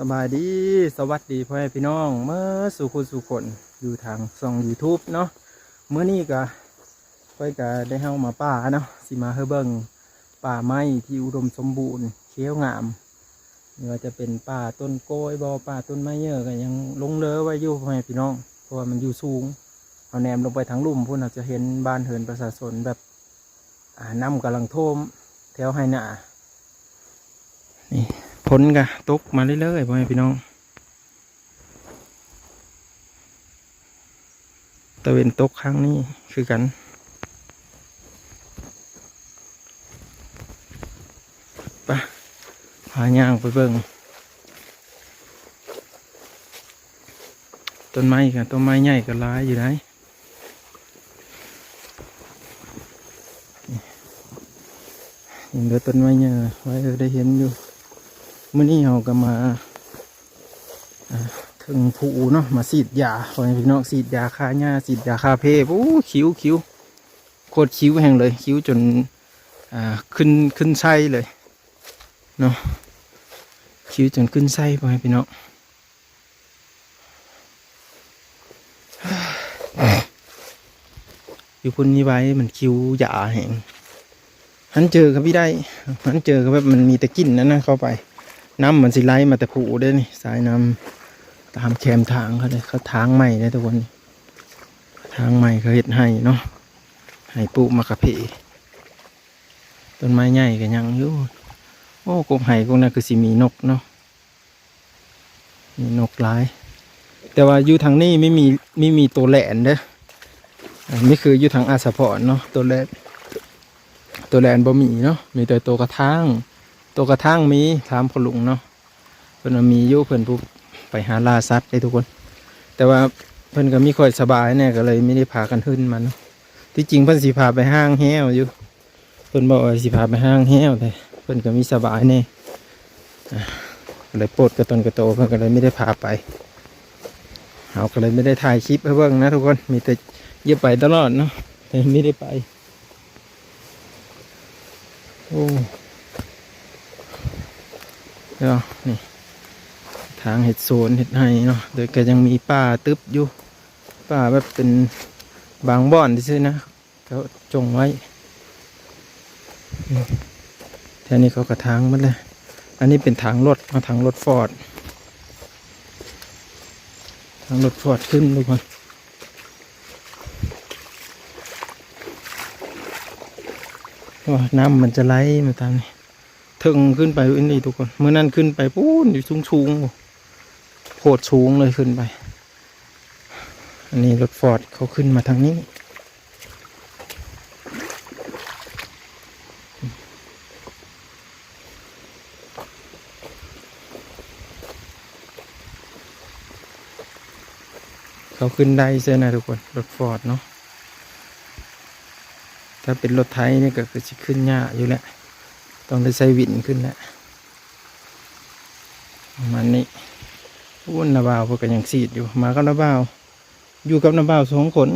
ສະບາຍດີ ສະຫວັດດີພໍ່ແມ່ພີ່ນ້ອງເໝິດສູ່ຄົນສູ່ຄົນ ຢູ່ທາງຊ່ອງ YouTube ເນາະ. ມື້ນີ້ກະ ຂ້ອຍກະໄດ້ເຮົາມາປ່າເນາະ ຊິມາໃຫ້ເບິ່ງປ່າໄມ້ທີ່ອຸດົມສົມບູນ ຂຽວງາມ ບໍ່ວ່າຈະເປັນປ່າຕົ້ນກ້ວຍບໍ ປ່າຕົ້ນໄມ້ເຫຍີກະຍັງຫຼົງເຫຼືອໄວ້ຢູ່ພໍ່ແມ່ພີ່ນ້ອງ ເພາະວ່າມັນຢູ່ສູງ. ເຮົາແນມລົງໄປທາງລຸ່ມພຸ້ນ ເຮົາຈະເຫັນບ້ານເຮືອນປະຊາຊົນແບບ ອ່າ ນ້ຳກຳລັງຖ້ວມແຖວໄຮ່ນາ. ນີ້ ຝົນກະຕົກມາເລື້ອຍໆ ພໍ່ແມ່ພີ່ນ້ອງ ຕາເວັນຕົກຄັ້ງນີ້ຄືກັນ. ໄປ ພາຍ່າງໄປເບິ່ງ ຕົ້ນໄມ້ກະ ຕົ້ນໄມ້ໃຫຍ່ກະຫຼາຍຢູ່ໃດ໋. ເຫັນແຕ່ຕົ້ນໄມ້ໃຫຍ່ ໄວ້ໄດ້ເຫັນຢູ່. ມື້ນີ້ເຮົາກະມາ ອ່າ ເທິງພູເນາະ ມາສີດຢາ ພໍ່ແມ່ພີ່ນ້ອງ ສີດຢາຂ້າຫຍ້າ ສີດຢາຂ້າເພ. ໂອ້ ຂິວ ຂິວ ໂຄດຂິວແຮງເລີຍ ຂິວຈົນ ອ່າ ຂຶ້ນ ຂຶ້ນໄສ້ເລີຍເນາະ ຂິວຈົນຂຶ້ນໄສ້ ພໍ່ແມ່ພີ່ນ້ອງ. ຢູ່ພຸ້ນມີໄວ້ ມັນຂິວຢາແຮງ ຫັນເຈີກະບໍ່ໄດ້ ຫັນເຈີກະແບບມັນມີແຕ່ກິ່ນນັ້ນນະເຂົ້າໄປ ນ້ຳມັນຊິໄຫຼມາແຕ່ພູເດ້ນີ້ ສາຍນ້ຳຕາມແຄມທາງເຂົາເດ້ ເຂົາທາງໃໝ່ເດ້ທຸກຄົນ ທາງໃໝ່ເຂົາເຮັດໄຮ່ເນາະ ໄຮ່ປູກໝາກກະເພ. ຕົ້ນໄມ້ໃຫຍ່ກະຍັງຢູ່. ໂອ້ ກົກໄຮ່ກົກນັ້ນຄືຊິມີນົກເນາະ ມີນົກຫຼາຍ ແຕ່ວ່າຢູ່ທາງນີ້ມີ ມີ ມີໂຕແຫຼນເດີ້ ອ່າ ນີ້ຄືຢູ່ທາງອາດສະພອນເນາະ ໂຕແຫຼນ ໂຕແຫຼນບໍ່ມີເນາະ ມີແຕ່ໂຕກະທາງ ໂຕກະທາງມີ ຖາມພໍ່ລຸງເນາະ ເພິ່ນວ່າມີຢູ່ ເພິ່ນຜູ້ໄປຫາລ່າສັດເດ້ທຸກຄົນ ແຕ່ວ່າເພິ່ນກະມີຂ້ອຍສະບາຍແດ່ ກະເລີຍມີໄດ້ພາກັນຂຶ້ນມາເນາະ. ທີ່ຈິງເພິ່ນຊິພາໄປຫ້າງແຮ້ວຢູ່ ເພິ່ນບອກວ່າຊິພາໄປຫ້າງແຮ້ວ ແຕ່ເພິ່ນກະມີສະບາຍແດ່ ອ່າ ກະເລີຍໂປດກະຕົນກະໂຕ ເພິ່ນກະເລີຍມີໄດ້ພາໄປ ເຮົາກະເລີຍມີໄດ້ຖ່າຍຄລິບໃຫ້ເບິ່ງນະທຸກຄົນ ມີແຕ່ຢາກໄປຕະຫຼອດເນາະ ແຕ່ມີໄດ້ໄປ. ໂອ້ ເນາະ ນີ້ທາງເຮັດສວນເຮັດໄຮ່ເນາະ ແຕ່ກະຍັງມີປ່າຕຶບຢູ່ ປ່າແບບເປັນບາງບ່ອນຊື່ໆນະ ເຂົາຈົ່ງໄວ້ ແຖວນີ້ເຂົາກະທາງໝົດແລ້ວ. ອັນນີ້ເປັນທາງລົດເນາະ ທາງລົດຟອດ ທາງລົດຟອດຂຶ້ນທຸກຄົນ. ໂອ້ ນ້ຳມັນຈະໄຫຼມາຕາມນີ້ ເທິງຂຶ້ນໄປອີ່ຫຼີທຸກຄົນ ມື້ນັ້ນຂຶ້ນໄປພຸ້ນຢູ່ສູງໆ ໂຄດສູງເລີຍຂຶ້ນໄປ. ອັນນີ້ລົດຟອດເຂົາຂຶ້ນມາທາງນີ້ ເຂົາຂຶ້ນໄດ້ເຊີນະທຸກຄົນ ລົດຟອດເນາະ. ຖ້າເປັນລົດໄຖນີ້ກະຄືຊິຂຶ້ນຍາກຢູ່ແຫຼະ ຕ້ອງໄດ້ໃຊ້ວິນຂຶ້ນແຫຼະ ປະມານນີ້. ໂອ້ ນ້າບ່າວເພິ່ນກະຍັງສີດຢູ່ ມາກັບນ້າບ່າວ ຢູ່ກັບນ້າບ່າວສອງຄົນ.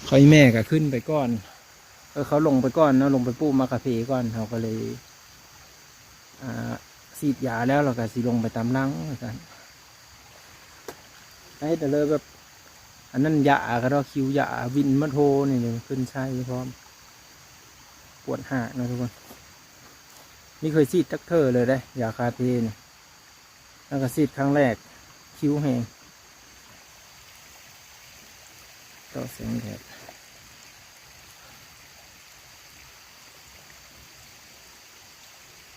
ຂ້ອຍແມ່ກະຂຶ້ນໄປກ່ອນ ເອີ ເຂົາລົງໄປກ່ອນເນາະ ລົງໄປປູກໝາກກະເພກ່ອນ ເຮົາກະເລີຍ ອ່າ ສີດຢາແລ້ວ ແລ້ວກະຊິລົງໄປຕາມຫຼັງວ່າຊັ້ນ. ເຮັດເລີຍແບບ ອັນນັ້ນຢາກະດອກ ຂິວຢາ ວິນມາໂທນີ້ ຂຶ້ນໄສ້ພ້ອມ ປວດຮາກເນາະທຸກຄົນ. ນີ້ເຄີຍສີດຈັກເທື່ອເລີຍເດ້ ຢາຄາເພນີ້ ແລ້ວກະສີດຄັ້ງແລກ ຂິວແຮງ ຕໍ່ແສງແດດ.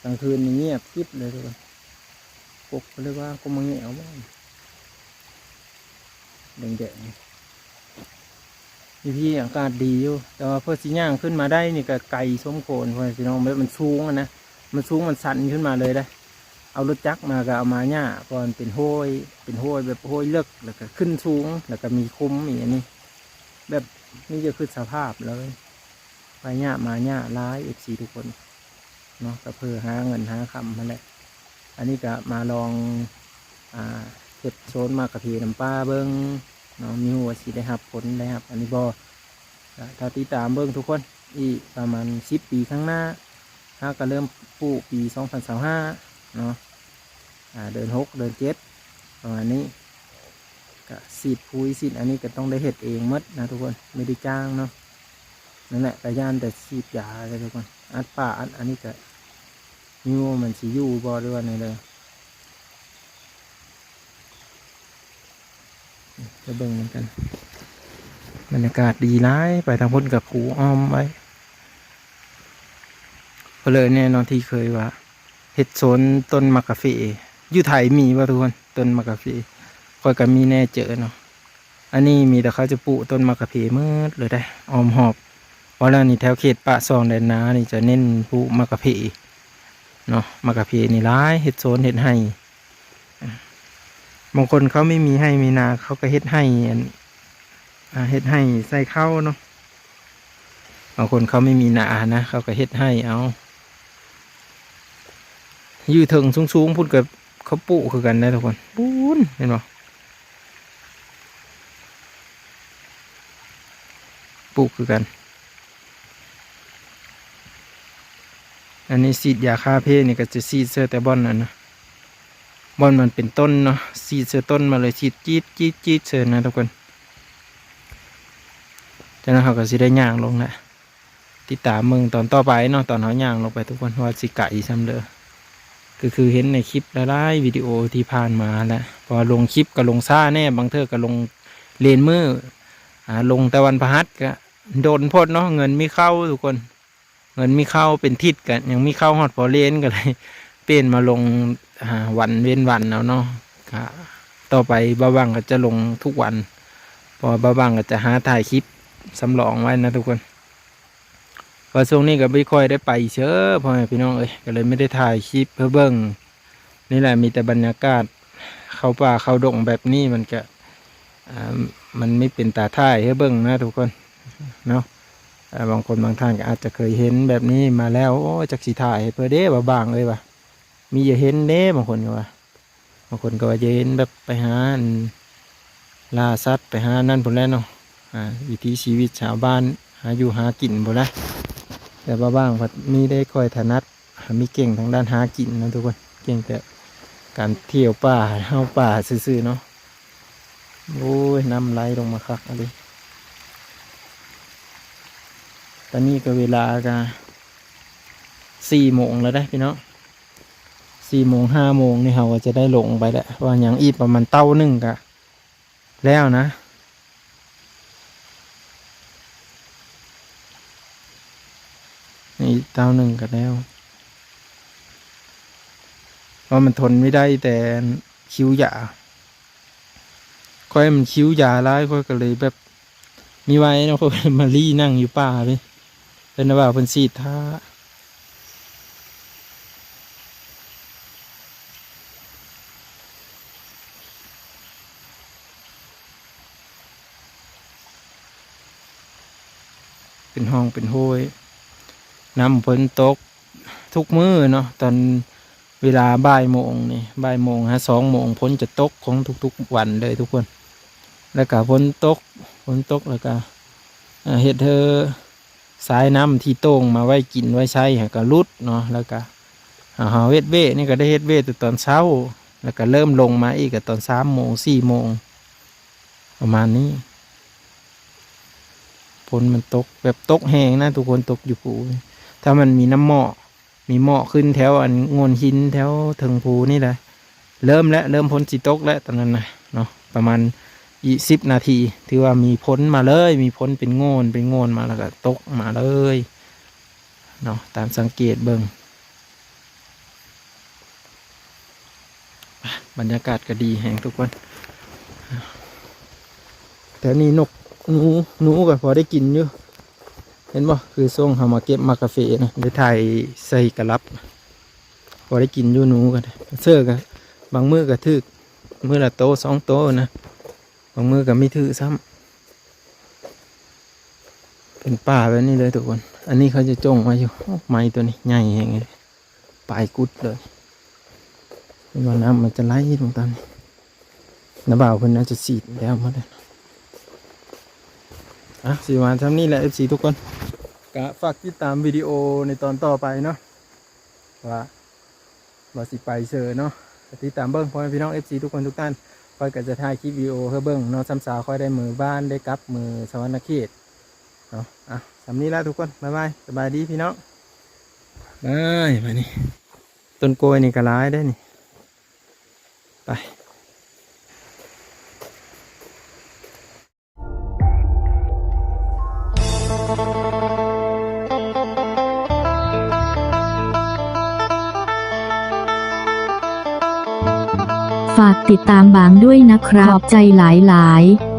ກາງຄືນນີ້ງຽບກິບເລີຍທຸກຄົນ ກົກເພິ່ນເລີຍວ່າກົກໝາກແງວບໍ່ ແດງໆ. ຢູ່ພີ້ອາກາດດີຢູ່ ແຕ່ວ່າເພື່ອຊິຍ່າງຂຶ້ນມາໄດ້ນີ້ກະໄກສົມຄວນ ພໍ່ແມ່ພີ່ນ້ອງ ແບບມັນສູງຫັ້ນນະ ມັນສູງ ມັນຊັນຂຶ້ນມາເລີຍເດ້. ເອົາລົດຈັກມາກະເອົາມາຍາກ ເພາະວ່າມັນເປັນຫ້ວຍ ເປັນຫ້ວຍແບບຫ້ວຍເລິກ ແລ້ວກະຂຶ້ນສູງ ແລ້ວກະມີຂຸມອີກ ອັນນີ້ແບບນີ້ຈະຄືສະພາບເລີຍ. ໄປຍາກມາຍາກຫຼາຍ ເອັຟຊີ ທຸກຄົນເນາະ ກະເພື່ອຫາເງິນຫາຄຳຫັ້ນແຫຼະ. ອັນນີ້ກະມາລອງ ອ່າ ເຮັດໂຊນໝາກກະເພນຳປ້າເບິ່ງເນາະ ມີຮູ້ວ່າຊິໄດ້ຮັບຜົນໄດ້ຮັບອັນນີ້ບໍ່ ກະຖ້າຕິດຕາມເບິ່ງທຸກຄົນ. ອີກປະມານສິບປີຂ້າງໜ້າ ເຮົາກະເລີ່ມປູກປີສອງພັນຊາວຫ້າ ເນາະ ອ່າ ເດືອນຫົກ ເດືອນເຈັດ ປະມານນີ້ ກະສີດປຸ໋ຍ ສີດອັນນີ້ກະຕ້ອງໄດ້ເຮັດເອງໝົດນະທຸກຄົນ ບໍ່ໄດ້ຈ້າງເນາະ. ນັ້ນແຫຼະ ກະຢ້ານແຕ່ສີດຢາເດ້ທຸກຄົນ ອັດປ່າ ອັດອັນນີ້ກະ ມີວ່າມັນຊິຢູ່ບໍ່ ຫຼືວ່າແນວໃດ. ໄປເບິ່ງນຳກັນ ບັນຍາກາດດີຫຼາຍ ໄປທາງພຸ້ນກະພູອ້ອມໄວ້ ເພິ່ນເລີຍແນ່ນອນທີ່ເຄີຍວ່າ ເຮັດສວນຕົ້ນໝາກກາເຟ ຢູ່ໄທມີບໍ່ທຸກຄົນ ຕົ້ນໝາກກາເຟ? ຂ້ອຍກະມີແນ່ເຈີເນາະ. ອັນນີ້ມີແຕ່ເຂົາຈະປູກຕົ້ນໝາກກາເຟໝົດເລີຍເດ້ ອ້ອມຮອບ. ເພາະແລ້ວນີ້ແຖວເຂດປາກຊ່ອງແດນນານີ້ຈະເນັ້ນປູກໝາກກາເຟເນາະ ໝາກກາເຟນີ້ຫຼາຍ ເຮັດສວນເຮັດໄຮ່. ບາງຄົນເຂົາມີ ມີໄຮ່ມີນາ ເຂົາກະເຮັດໄຮ່ ອັນ ອ່າ ເຮັດໄຮ່ໃສ່ເຂົ້າເນາະ. ບາງຄົນເຂົາມີ ມີນາຫັ້ນນະ ເຂົາກະເຮັດໄຮ່ເອົາ. ຢູ່ເທິງສູງໆພຸ້ນກະເຂົາປູກຄືກັນເດ້ທຸກຄົນ ປູນ ເຫັນບໍ່? ປູກຄືກັນ. ອັນນີ້ສີດຢາຂ້າເພນີ້ກະຈະສີດໃສ່ແຕ່ບ່ອນນັ້ນນະ ບ່ອນມັນເປັນຕົ້ນເນາະ ສີດໃສ່ຕົ້ນມາເລີຍ ສີດຈີດໆໆໃສ່ນະທຸກຄົນ. ຈາກນັ້ນເຮົາກະຊິໄດ້ຍ່າງລົງແຫຼະ ຕິດຕາມເບິ່ງຕອນຕໍ່ໄປເນາະ ຕອນເຮົາຍ່າງລົງໄປທຸກຄົນ ວ່າຊິໄກສ່ຳໃດ. ກະຄືເຫັນໃນຄລິບຫຼາຍໆວິດີໂອທີ່ຜ່ານມາແຫຼະ ເພາະວ່າລົງຄລິບກະລົງຊ້າແນ່ ບາງເທື່ອກະລົງເລນມື້ ອ່າ ລົງແຕ່ວັນພະຫັດກະດົນໂພດເນາະ ເງິນມີເຂົ້າທຸກຄົນ ເງິນມີເຂົ້າ ເປັນທິດກະຍັງມີເຂົ້າຮອດພໍເລນ ກະເລີຍປ່ຽນມາລົງ ອ່າ ວັນເວັ້ນວັນເອົາເນາະ. ກະຕໍ່ໄປບ່າວຫວ່າງກະຈະລົງທຸກວັນ ເພາະວ່າບ່າວຫວ່າງກະຈະຫາຖ່າຍຄລິບສຳລອງໄວ້ນະທຸກຄົນ. ວ່າຊ່ວງນີ້ກະບໍ່ຄ່ອຍໄດ້ໄປເຊີ ພໍ່ແມ່ພີ່ນ້ອງເອີຍ ກະເລີຍບໍ່ໄດ້ຖ່າຍຄລິບໃຫ້ເບິ່ງ. ນີ້ແຫຼະ ມີແຕ່ບັນຍາກາດເຂົ້າປ່າເຂົ້າດົງແບບນີ້ ມັນກະ ອ່າ ມັນມີເປັນຕາຖ່າຍໃຫ້ເບິ່ງນະທຸກຄົນເນາະ. ອ່າ ບາງຄົນບາງທ່ານກະອາດຈະເຄີຍເຫັນແບບນີ້ມາແລ້ວ ໂອ້ຍ ຈັກຊິຖ່າຍໃຫ້ເພິ່ນເດ້ ບ່າວຫວ່າງເອີຍວ່າ ມີຢາກເຫັນເດ້ ບາງຄົນກະວ່າ ບາງຄົນກະວ່າຢາກເຫັນແບບໄປຫາ ອັນ ລ່າສັດ ໄປຫານັ້ນພຸ້ນແຫຼະເນາະ ອ່າ ວິຖີຊີວິດຊາວບ້ານ ຫາຢູ່ຫາກິນພຸ້ນແຫຼະ. ແຕ່ບ່າວຫວ່າງພັດມີໄດ້ຄ່ອຍຖະໜັດ ມີເກັ່ງທາງດ້ານຫາກິນເນາະທຸກຄົນ ເກັ່ງແຕ່ການທ່ຽວປ່າ ເຫົາປ່າຊື່ໆເນາະ. ໂອ້ຍ ນ້ຳໄຫຼລົງມາຄັກອີ່ຫຼີ. ຕອນນີ້ກະເວລາກະສີ່ໂມງແລ້ວເດ້ພີ່ນ້ອງ ສີ່ໂມງ ຫ້າໂມງນີ້ເຮົາກະຈະໄດ້ລົງໄປແລ້ວ ວ່າຍັງອີກປະມານເຕົ່າໜຶ່ງກະ ແລ້ວນະ ນີ້ເຕົ່າໜຶ່ງກະແລ້ວ ເພາະມັນທົນບໍ່ໄດ້ແຕ່ຄິວຢາ ຂ້ອຍມັນຄິວຢາຫຼາຍ ຂ້ອຍກະເລີຍແບບມີໄວເນາະ ຂ້ອຍມາລີ້ນັ່ງຢູ່ປ່າເລີຍ. ເພິ່ນວ່າເພິ່ນສີດຖ້າ ເປັນຮ່ອງເປັນໂຫ້ຍ ນ້ຳຝົນຕົກທຸກມື້ເນາະ ຕອນ ເວລາບ່າຍໂມງນີ້ ບ່າຍໂມງຫາສອງໂມງ ຝົນຈະຕົກຂອງທຸກໆວັນເລີຍທຸກຄົນ. ແລ້ວກະຝົນຕົກ ຝົນຕົກແລ້ວກະ ເຮັດໃຫ້ສາຍນ້ຳທີ່ໂຕ່ງມາໄວ້ກິນໄວ້ໃຊ້ຫັ້ນກະຫຼຸດເນາະ. ແລ້ວກະ ເຮົາເຮັດວຽກນີ້ກະໄດ້ເຮັດວຽກແຕ່ຕອນເຊົ້າ ແລ້ວກະເລີ່ມລົງມາອີກກະຕອນສາມໂມງ ສີ່ໂມງ ປະມານນີ້. ຝົນມັນຕົກແບບຕົກແຮງນະທຸກຄົນ ຕົກຢູ່ພູ ຖ້າມັນມີນ້ຳໝອກ ມີໝອກຂຶ້ນແຖວອັນໂງ່ນຫີນ ແຖວເທິງພູນີ້ແຫຼະ ເລີ່ມແລ້ວ ເລີ່ມຝົນຊິຕົກແລ້ວຕອນນັ້ນນະເນາະ. ປະມານອີກສິບນາທີ ຖືວ່າມີຝົນມາເລີຍ ມີຝົນເປັນໂງ່ນເປັນໂງ່ນມາ ແລ້ວກະຕົກມາເລີຍເນາະ ຕາມສັງເກດເບິ່ງ. ບັນຍາກາດກະດີແຮງທຸກຄົນ ແຖວນີ້ນົກ ໜູ ໜູກະພໍໄດ້ກິນຢູ່ ເຫັນບໍ່ ຄືຊ່ວງເຮົາມາເກັບໝາກກາເຟນະ ໄດ້ຖ່າຍໃສ່ກະລັບ ພໍໄດ້ກິນຢູ່ ໜູກະ ເຊີກະ ບາງມື້ກະຖືກ ມື້ລະໂຕສອງໂຕນະ ບາງມື້ກະມີຖືກຊ້ຳ. ເປັນປ່າແບບນີ້ເລີຍທຸກຄົນ ອັນນີ້ເຂົາຈະຈົ່ງໄວ້ຢູ່ ໂອ້ ໄມ້ໂຕນີ້ໃຫຍ່ແຮງເລີຍ ປາຍກຸດເລີຍ ເຫັນວ່ານ້ຳມັນຈະໄຫຼລົງຕາມນີ້ ນ້າບ່າວເພິ່ນໜ້າຈະສີດແລ້ວໝົດແລ້ວ. ອ່ະ ຊິວ່າຊ່ຳນີ້ແຫຼະ ເອັຟຊີ ທຸກຄົນ ກະຝາກຕິດຕາມວິດີໂອໃນຕອນຕໍ່ໄປເນາະ ວ່າ ວ່າຊິໄປເຊີເນາະ ກໍຕິດຕາມເບິ່ງ ພໍ່ແມ່ພີ່ນ້ອງ ເອັຟຊີ ທຸກຄົນທຸກທ່ານ. ຂ້ອຍກໍຈະຖ່າຍຄລິບວິດີໂອໃຫ້ເບິ່ງເນາະ ສ່ຳສາວຂ້ອຍໄດ້ເມືອບ້ານ ໄດ້ກັບເມືອສະຫວັນນະເຂດເນາະ. ອ່ະ ສ່ຳນີ້ລະທຸກຄົນ ບາຍບາຍ ສະບາຍດີພີ່ນ້ອງ. ໄປ ບາດນີ້ ຕົ້ນກ້ວຍນີ້ກໍຫຼາຍເດ້ນີ້. ໄປ ฝากติดตามบางด้วยนะครับ ขอบใจหลายๆ